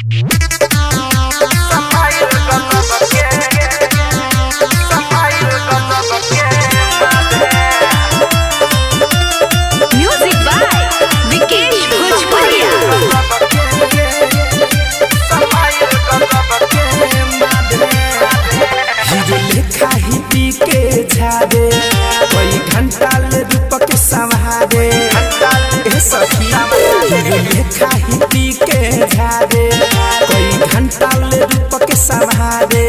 Music by Vikesh Bhojpuria. Hero लेखा ही पी के झारे कई घंटा ले रूप के संहारे। ए सखी, हीरो लेखा ही पी के झारे कई घंटा ले रूप के संहारे।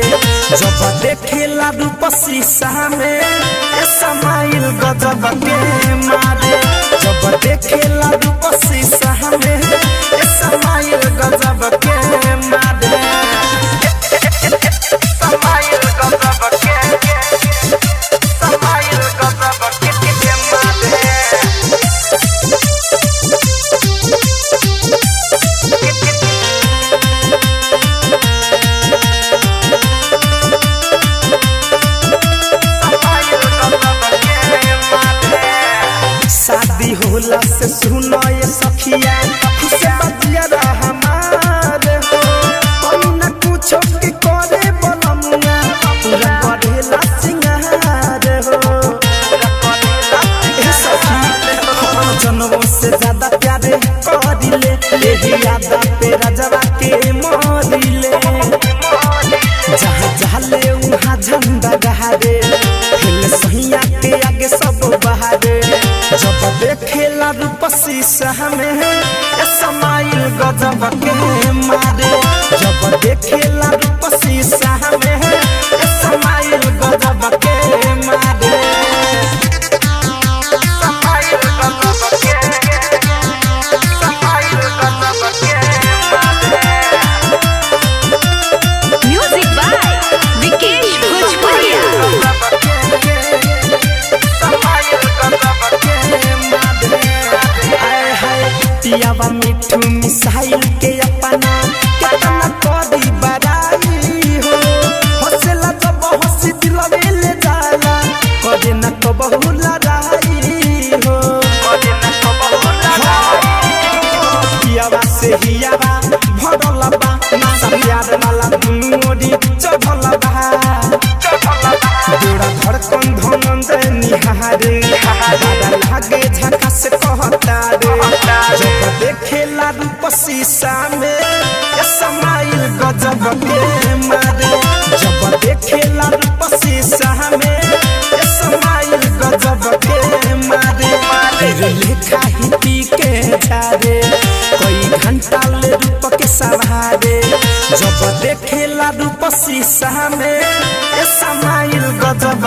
जब देखेला रूप शीशा में ए समाइल गजब के मारे। जब देखेला रूप शीशा में ए समाइल गजब के मारे। शादी होला से सुनो ये सखिया, खुश बतिया हमार हो। कोई न कुछो के करे बलमुआ, पूरा करेला सिंगार हो। ए सखी, हम जनमों से ज्यादा प्यारे करिले, एही यादा पे राजवा के मरिले। जहाँ जाले उहाँ झंडा गहारे, खेल सहिया के आगे सब बहारे। जब देखेला रूप शीशा में ए समाइल गजब के मारे। जब देखेला रूप शीशा में ए समाइल गजब के मारे। Music by Vikesh Bhojpuria. आए हाय पियावा मिठू मिसाइल के अपना केतना करी बड़ाई हो। हंसेला जब हंसी दिलवे ले जाला, करे न कबहू लड़ाई हो। पियावा से हियावा भरल बा, नासा प्यार वाला दुनू ओरी चढ़ल बा। जोड़ा धड़कन धनंजय निहारे, दादा लागे झकास कहता रे। जब देखेला रूप शीशा में ए समाइल गजब के मारे। जब देखेला रूप शीशा में ए समाइल गजब के मारे। हीरो लेखा ही पी के झारे कई घंटा ले रूप के संहारे। जब देखेला रूप शीशा में ए समाइल गजब